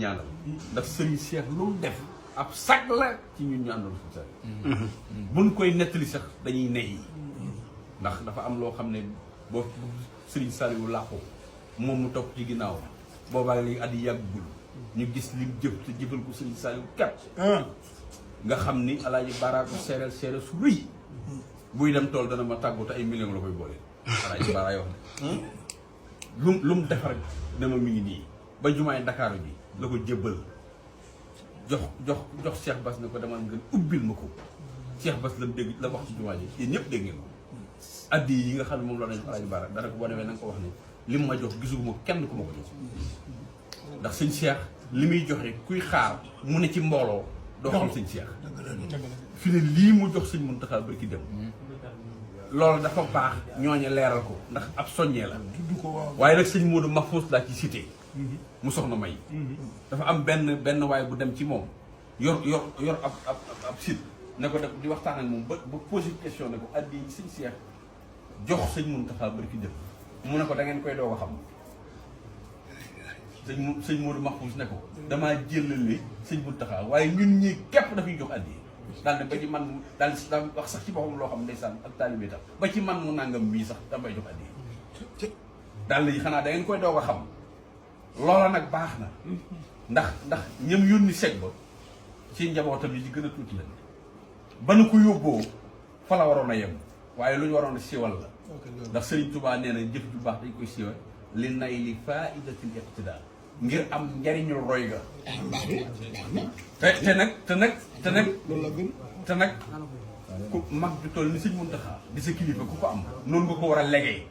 ñaanal ndax sëriñ Cheikh lu mu def ab sag la ci ñun ñu àndoon si buñ koy nettali sax dañuy ney ndax dafa am loo xam ne boo sëriñ Saliou làqu moom mu topp ci ginnaaw boobaa léegi at yi yàggul ñu gis lim jëf te jëfal ko sëriñ Saliou kat nga xam ni alaaji baaraako seereel seereel su rëy buy dem tool dana ma tàggu te ay millions la koy boole alaaji baaraay wax ne lu mu defar dama mi ngi nii ba jumaay Ndakaaru ji la ko jébbal jox Cheikh Bass ne ko demal nga ubbil ma ko Cheikh Bass la dégg la wax ci jumaa ji yéen ñëpp dégg ngeen ko addi yi nga xam ne moom loolu nañu alaaji baara dana ko boo demee na nga ko wax ne li mu ma jox gisuma kenn ku ma ko jox ndax sëñ Cheikh li muy joxe kuy xaar mu ne ci mbooloo doo xam sëñ Cheikh fi ne lii mu jox sëñ Muntaxa barki dem loolu dafa baax ñooñe leeral ko ndax ab soññee la waaye nag sëñ Modou Mahfous laa ci cité mu soxna may dafa am benn waaye bu dem ci moom yor ab site ne ko def di waxtaan ak moom ba posé question ne ko addi yi sëñ Cheikh jox sëñ Muntaxa barki dem mu ne ko da ngeen koy doog a xam sëñ Modou Mahfous ne ko damaa jëlale sëñ Muntaxa waaye ñun ñii képp dafay jox addi daal ne ba ci man daal wax sax ci boppam loo xam ndeysaan ak taalibe tax ba ci man mu nangam mii sax damay jox addi daal la xanaa da ngeen koy doog a xam loola nag baax na ndax ñëm yónni seg ba ci njabootam yi ci gën a tuuti la ba nu ko yóbboo fa la waroon a yem waaye lu ñu waroon a siiwal la ndax Sëriñ Tuubaa nee na jëf ju baax dañ koy siiwal li nay li faidatil iqtidaa ngir am njariñul roy ga te nag ku mag ju toll ni sëñ Muntaxa di sa kilifa ku ko am noonu nga ko war a legee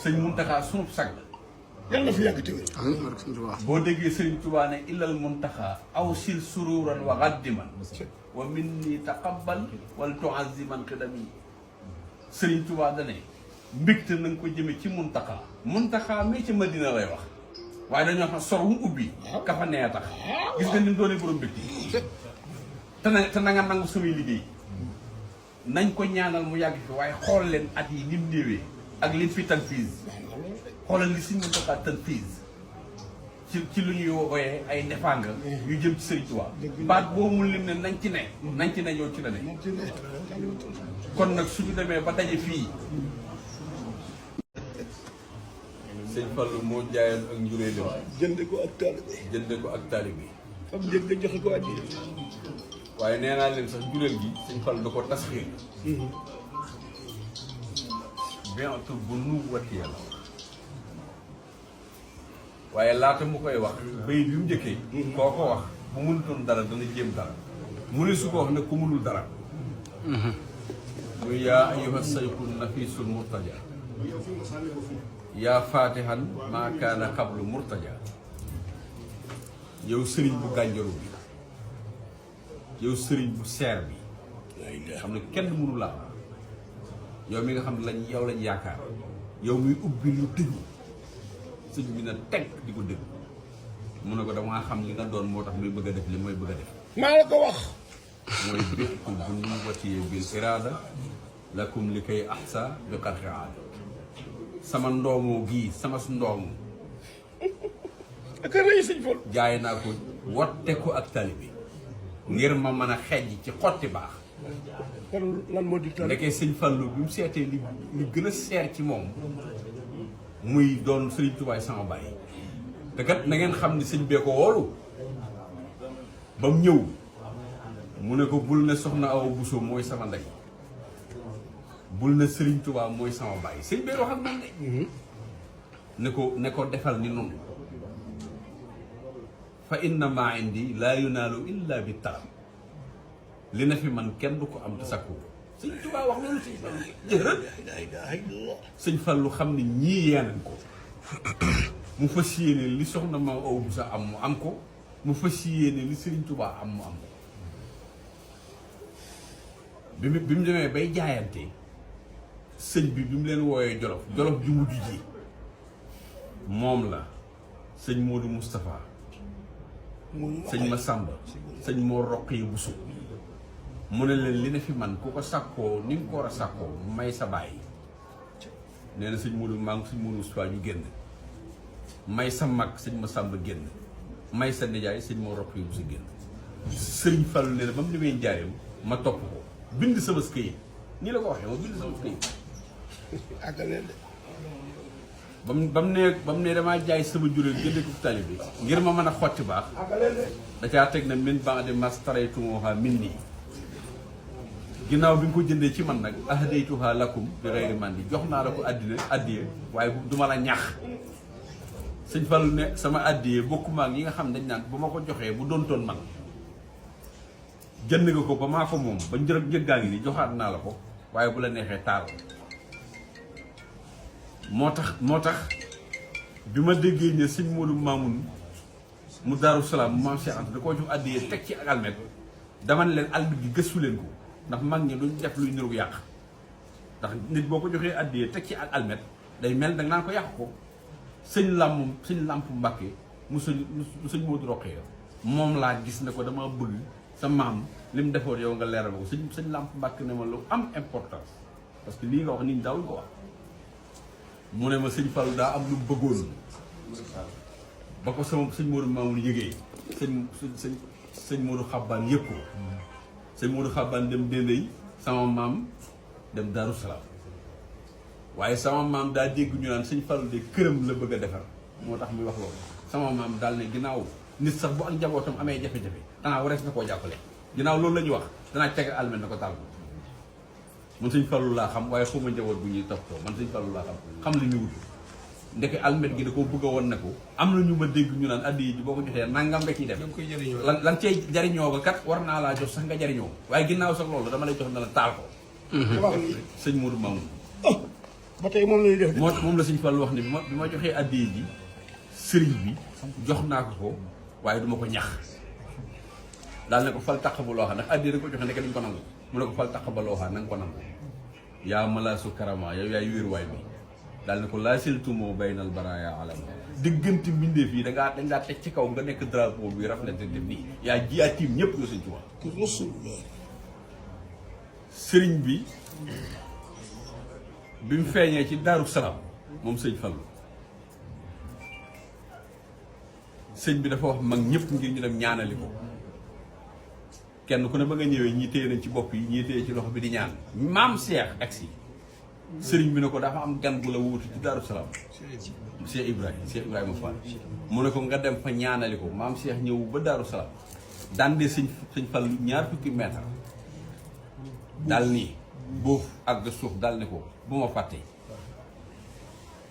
sëñ Muntaxa sunub sag la yàlla na fi yàgg te wér boo déggee Sëriñ Tuubaa ne illal Muntaxa aw sil sururan wa gaddiman wa minni taqabbal wala tuaziman xidami Sëriñ Tuubaa dane mbégte na nga ko jëme ci Muntaxa mais ci Madina lay wax waaye dañoo xam sor wu mu ubbi ka fa nee tax gis nga ni mu doonee borom mbégte te na nga nangu samay liggéey nañ ko ñaanal mu yàgg fi waaye xool leen at yi ni mu néewee ak lim fi tanfiis xoolal li Sëriñ Muntaxa tanfiis ci lu ñuy wooyee ay ndefaanga yu jëm ci Sëriñ Tuubaa baat boo mu lim ne nañ ci ne yow ci la ne kon nag suñu demee ba daje fii sëñ Fallou moo jaayoon ak njurée la jënde ko ak taalibe am njëg nga joxe ko addi waaye nee naa leen sax njureel gi sëñ Fallou da ko tasxiir bientôt bu nu wati yàlla waaye laata mu koy wax bayit bi mu njëkkee koo ko wax bu mënutoon dara dana jéem dara mu ne su ko wax ne ku mënul dara muy yaa ayyuha sayxu nafisul murtaja yaa fatihan maa kaana xablu murtaja yow sëriñ bu gànjaru bi yow sëriñ bu seer bi xam ne kenn mënu laa yow mi nga xam ne yow lañ yaakaar yow muy ubbi lu tëju sëñ bi na teg di ko dégg mu ne ko damaa xam li nga doon moo tax muy bëgg a def li mooy bëgg a def maa la ko wax mooy bépp bu ñu watiyee bil iraada lakum li koy ahsa bi xarxi aada sama ndoomoo gii sama su ndoomu ak rëy sëñ Fall jaay naa ko watte ko ak tali bi ngir ma mën a xejj ci xotti baax kon lan moo di tali nekkee sëñ Fallu bi mu seetee li gën a seer ci moom muy doon Sëriñ Tuubaa sama bàyyi te kat na ngeen xam ni sëñ bee ko woolu ba mu ñëw mu ne ko bul ne soxna Awa Bousso mooy sama ndey bul ne Sëriñ Tuubaa mooy sama bàyyi sëñ bee wax ak man de ne ko defal ni noonu fa inna maa indi laa yunaalu illa bi talab li na fi man kenn du ko am te sakku sëñ Tuubaa wax loolu sëñ Fallu jërë sëñ Fallu xam ne ñii yeenañ ko mu fas yéene li soxna ma Awa Bousso am mu am ko mu fas yéene li Sëriñ Tuubaa am mu am ko bi mu demee bay jaayante sëñ bi mu leen wooyee jolof ju mujj ji moom la sëñ Modou Moustapha sëñ Massamba sëñ moo Roqee Bousso mu ne leen li ne fi man ku ko sàkkoo ni nga ko war a sàkkoo may sa bàyyi nee na sëñ Modou maa ngi sëñ Modou Moustapha ñu génn may sa mag sëñ Massamba génn may sa nijaay sëñ moo roq yu bu si génn sëriñ Fallu nee na ba mu demee njaareem ma topp ko bind sama këyit nii la ko waxee ma bind sama këyit àggaleen de. ba mu ne damaa jaay sama juréel jënde ko tali bi ngir ma mën a xotti baax àggaleen de. da caa teg na min ba'di mastaraytumuha minni ginnaaw bi nga ko jëndee ci man nag ahdaytuha lakum bi ghayri mandi jox naa la ko addiye waaye du ma la ñax sëñ Fallu ne sama addiye bokkuma ak yi nga xam dañ naan bu ma ko joxee bu doontoon man jënd nga ko ba maa ko moom ba njëggaa ngi ni joxaat naa la ko waaye bu la neexee taal moo tax bi ma déggee ne sëñ Modou Mamoun mu Daaru Salaam mu maam Cheikh Anta da koo jox addiyee teg ci ak almet dama ne leen almet gi gëstu leen ko ndax mag ñi duñ def luy niru yàq ndax nit boo ko joxee addiyee teg ci ak almet day mel da nga naan ko yàq ko sëñ làmp Mbàkke mu sëñ Modou Rokhaya moom laa gis ne ko dama bëgg sa maam li mu defoon yow nga leeral ko sëñ làmp Mbàkke ne ma lu am importance parce que lii nga wax nit ñi daawuñ ko wax mu ne ma sëñ Fallu daa am lu mu bëggoon ba ko sama sëñ Modou Mamoun yëgee sëñ Modou Xabbaan yëg ko sëñ Modou Xabbaan dem Dendey sama maam dem Daaru Salaam waaye sama maam daa dégg ñu naan sëñ Fallu de këram la bëgg a defar moo tax muy wax loolu sama maam daal ne ginnaaw nit sax bu ak njabootam amee jafe-jafe danaa warees na koo jàppale ginnaaw loolu la ñuy wax danaa teg almet na ko taal ko man sëñ Fallu laa xam waaye xawma njaboot bu ñuy toppatoo man sëñ Fallu laa xam li ñu wut ndeke almet gi da koo bëgg a woon ne ko am na ñu ma dégg ñu naan addi ji boo ko joxee nangam nga ciy def lan cey jariñoo ba kat war naa laa jox sax nga jariñoo waaye ginnaaw sax loolu dama lay jox na la taal ko wax ni sëñ Modou Mamoun ba tey moom lay def. moom la sëñ Fallu wax ne bi ma joxee addi ji sëriñ bi jox naa ko waaye duma ko ñax daal ne ko fal taq ba loo xam ndax addi da ko joxe ndeke duñ ko nangu mu ne ko fal taq ba loo xam na nga ko nangu yaa malaasu karama yow yaay wéeruwaay bi daal ne ko laa siltumoo baynal baraya alama diggante mbindeef yi dañ laa teg ci kaw nga nekk drapeau bi raflete def nii yaa tiim ñëpp yoo sëñ Tuubaa sëriñ bi mu feeñee ci Daaru Salaam moom sëñ Fallu sëñ bi dafa wax mag ñëpp ngir ñu dem ñaanali ko kenn ku ne ba nga ñëwee ñii téye nañ ci bopp yi ñii téye ci loxo bi di ñaan maam Cheikh agsi sëriñ bi ne ko dafa am gan gu la wuutu ci Daaru Salaam Cheikh Ibrahima Fall mu ne ko nga dem fa ñaanali ko maam Cheikh ñëw ba Daaru Salaam daan dee sëñ Fallu 2 fukki mètre daal nii boofu ak suuf daal ne ko bu ma fàttee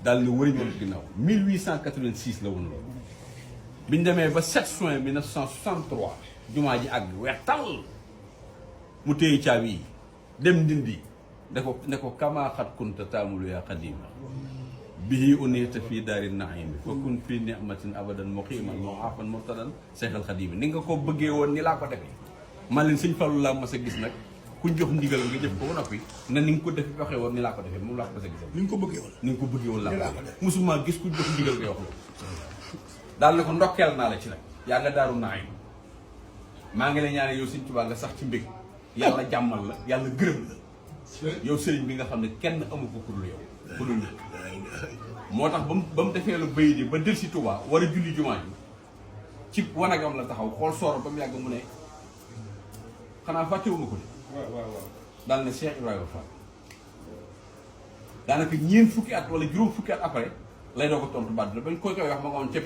daal ne wëri ñoon ginnaaw 1886 la woon loolu bi ñu demee ba 7 juin 1963 jumaa ji àgg weex tàll mu téye caabi yi dem ndindi ne ko kamaaxat kunta taamulu yaa xadima bihi unita fii daari naimi fa kun fii ni'matin abadan muqiman mu'afan murtadan seexal xadima ni nga ko bëggee woon ni laa ko defee man leen sëñ Fallu laa mas a gis nag kuñ jox ndigal nga jëf ko ba noppi na ni nga ko defee waxee woon ni laa ko defee moom laa ko mas a gisal ni nga ko bëggee woon. ni nga ko bëggee woon laa ko defee musuma gis kuñ jox ndigal ngay wax loolu daal ne ko ndokkeel naa la ci nag yaa nga daaru naim maa ngi lay ñaane yow sëñ Tuubaa nga sax ci mbég yàlla jàmmal la yàlla gërëm la yow sëriñ bi nga xam ne kenn amu ko ku dul yow ku dul ñëpp moo tax ba mu defee la bay di ba del si Tuubaa war a julli jumaa ji ci wanagam la taxaw xool sooro ba mu yàgg mu ne xanaa fàttewuma ko de waaw daal ne Cheikh Ibrahima Fall daanaka ñeent fukki at wala juróom fukki at après lay doo ko tontu baat la bañ koy wax ma nga woon ca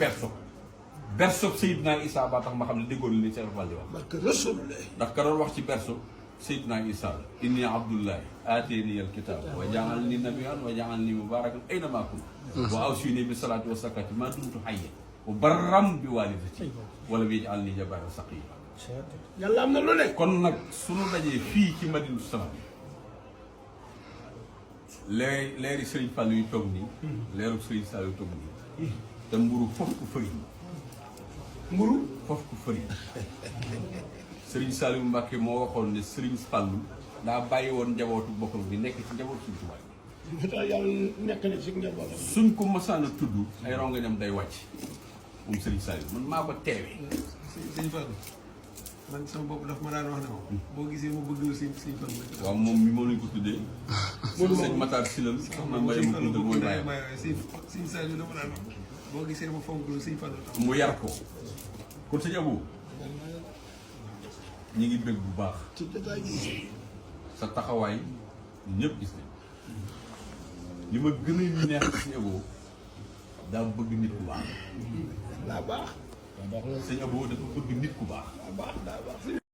berso Seydina Issa ba tax ma xam ne déggoon li Cheikh Fall di wax barke Rasulullah ndax ka doon wax ci berso Seydina Issa la inni abdullahi aatini alkitab wa ja'alni nabiyyan wa ja'alni mubarakan aynama kuntu wa awsini bi salati wa zakati ma dumtu hayyan wa barram bi walidati wala bi yaj'alni jabbaran shaqiyya yàlla am na lu ne. kon nag suñu dajee fii ci Madinatu Salaam leeri Sëriñ Fall yu toog nii leeru Sëriñ Sall yu toog nii te mburu foofu ku fëriñ mburu foofu ku fëriñ Sëriñ Sall yu Mbàkke moo waxoon ne Sëriñ Fallu daa bàyyi woon njabootu boppam bi nekk ci njabootu Sëriñ Tuubaa bi tax yàlla nekk na ci njabootam. suñ ko masaan a tudd ay rongañam day wàcc moom Sëriñ Sall yu man maa ko teewee sëñ Fall man sama bopp daf ma daan wax ne ma boo gisee ma bëgg sëñ Fall ma waaw moom mi moo lañ ko tuddee sëñ Matar Silal soxna Mbaye ma Koundal mooy bàyyi sëñ Sall yu dama daan wax boo gisee ma fonk sëñ Fall mu yar ko kon sëñ Abo ñi ngi bëgg bu baax ci jotaay gi. sa taxawaay ñëpp gis nañ li ma gën a neex sëñ Abo daa bëgg nit ku baax daa baax. sëñ Abo dafa bëgg nit ku baax daa baax daa baax.